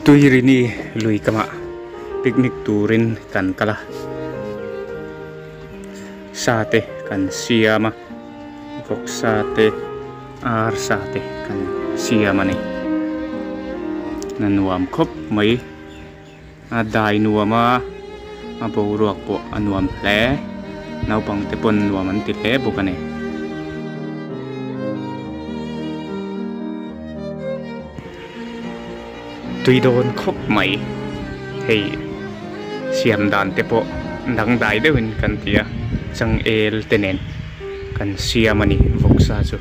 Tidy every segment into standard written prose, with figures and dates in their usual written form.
Tuirini lui kamah picnic turin kan kal a, sa te kan siam a, vawksa te arsa te kan siam a ni. A nuam khawp mai. A dai nuam a, a boruak pawh a nuam hle. Naupang te pawn nuam an ti hle bawk a ni. Tui dawn khawp mai. Hei siam dan te pawh dangdai deuhin kan ti a, changel te nen kan siam a ni vawksa chu.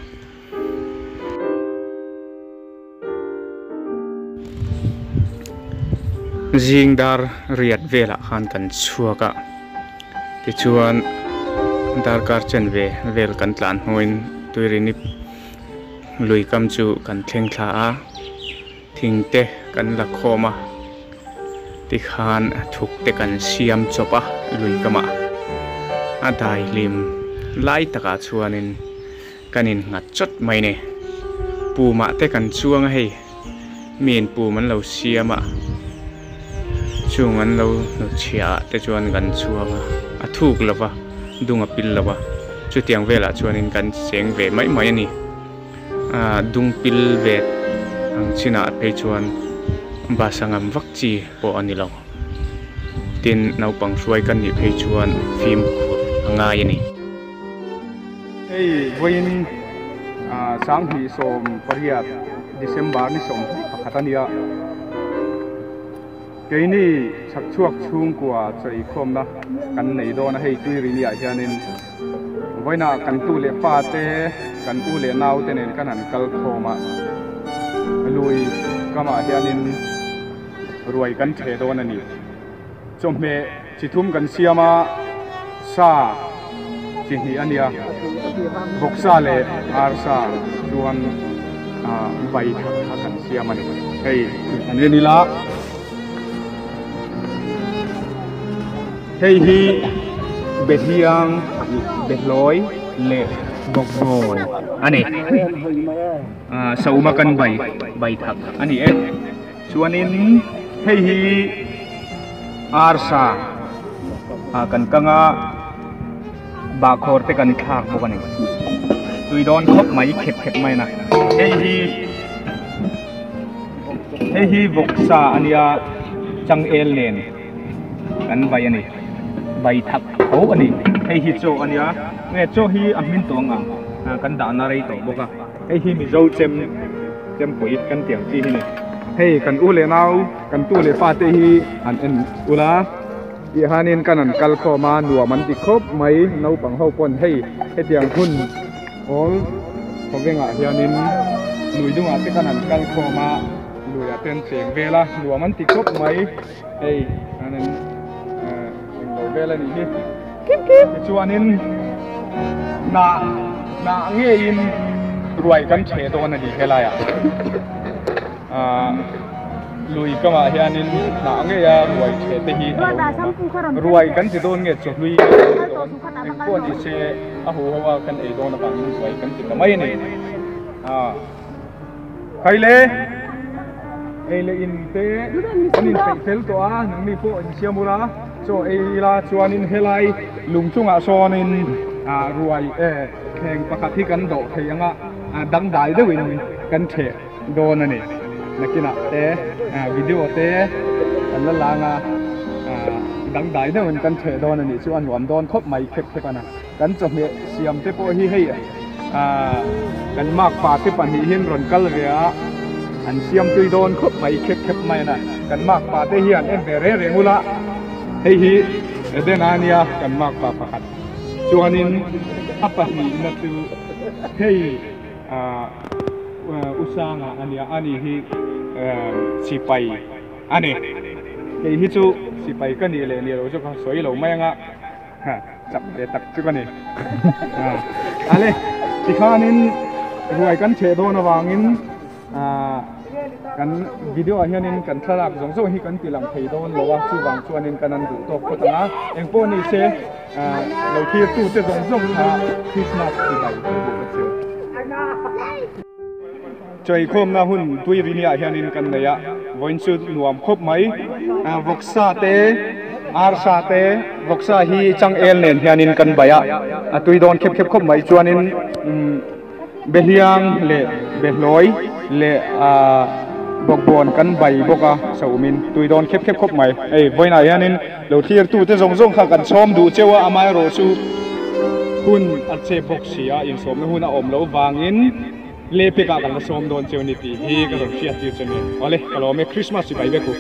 Zing dar riat velah khan kan chhuak a tichuan darkar chen ve vel kan tlan hnuin tuirini lui kam chu kan thleng thla a thing te kan la khawm a tikhan thuk te kan siam chawp a lui kamah a dai hlim lai takah chuanin. Kan in nghat chawt mai ni. Pumah te kan chuang a hei. Miin pum an lo siam a. Chung an lo hnutchhiah ah te chuan kan chuang a. A thuk lo va, dung a pil lo va. Chutiang velah chuanin kan cheng ve mai mai a ni. Ahh dung pil ve ang chinah phei chuan bus a ngam vak chi pawh a ni lo. Tin, naupang hruai kan nih phei chuan fimkhur a ngai a ni. Hei vawiin 2018 December ni 21 a nia. Keini chhakchhuak chhungkua chaweikhawmna kan nei dawn a, hei Tuirini ah hianin vawiinah kan tu leh pa te, kan u leh nau te nen kan han kal khawm a, lui kamah hianin ruai kan ṭheh dawn a ni. Chawhmeh chi thum kan siam a, sa chi hnih a nia, vawksa leh arsa chuan bai thak kha kan siam a ni. Hei an en ila, hei hi behliang, behlawi leh bawkbawn a ni. Sauma kan bai bai thak a ni e. Chuanin hei hi arsa ah kan kang a, bahkhawr te kan thlak bawk a ni. Tui dawn khawp mai khep khep mai a na. Hei hi hei hi vawksa a nia changel nen kan vai a ni. Vai thak tho a ni. Hei hi chaw a nia, nge chaw hi a hmin tawh ang ang kan dahna rei tawh bawk a. Hei hi Mizo chem chempui kan tih ang chi hi ni. Hei kan u leh nau kan tu leh fa te hi an en ula tih hanin kan an kal khawm a nuam an ti khawp mai naupang ho pawn hei hetiang hun awl khawvengah hianin lui dungah te khan an kal khawm a luiah te an cheng vel a nuam an ti khawp mai hei an en englo vel a nih hi. Tichuanin hnah hnah ngeiin ruai kan chhe dawn a ni helaiah lui kamah hianin hnah ngeia ruai chhe te hi a lo awm a ruai kan ti dawn nge chawhlui kan ti dawn engpawh ni se a hu ho a kan ei dawn avangin ruai kan ti ta mai a ni Khaile ei leh in te an inpeih fel tawh a nangni pawh insiam ula. Chaw ei ila chuanin helai lung chungah sawnin ruai thleng pakhat hi kan dawh thei ang a, dangdai deuhin kan theh dawn a ni. Nakinah te video te kan la lang a, dangdai deuhin kan theh dawn a nih chu a nuam dawn khawp mai khep khep a na. Kan chawhmeh siam te pawh hi hei kan makpa te pahnih hian rawn kal ve a, an siam tui dawn khawp mai khep khep mai a na. Kan makpa te hian en ve reng reng ula, hei hi Eden a nia kan makpa pakhat. Chuanin a pahnihna chu hei Usanga a nia, ani hi sipai a ni. Kei hi chu sipai ka nih leh nih loh chu ka sawi lo mai anga. Ha, chak ve tak chu ka ni. Ale, tikhanin ruai kan cheh dawn avangin kan video ah hianin kan thlalak zawng zawng hi kan ti lang thei dawn lo a, chuvang chuanin kan an duh tawk phawt ang a. Engpawh ni se, lo thlir tu te zawng zawng kha Christmas ti bai ka duh ka cheu. Chaweikhawmna hun Tuirini ah hianin kan nei a, Vawiin chu nuam khawp mai. Vawksa te, arsa te, vawksa hi changel nen hianin kan bai a, a tui dawn khep khep khawp mai. Chuanin behliang leh behlawi leh bawkbawn kan bai bawk a, saum in tui dawn khep khep khawp mai. Hei vawiinah hianin lo thlir tu te zawng zawng kha kan chhawm duh cheu a, amaherawhchu hun a chep bawk si a, insawmna hun a awm loh vangin. Lehpekah kan la sawm dawn cheu ni tih hi ka rawn hriat tir che ni. Awle, ka lawm e, Christmas chibai vek u.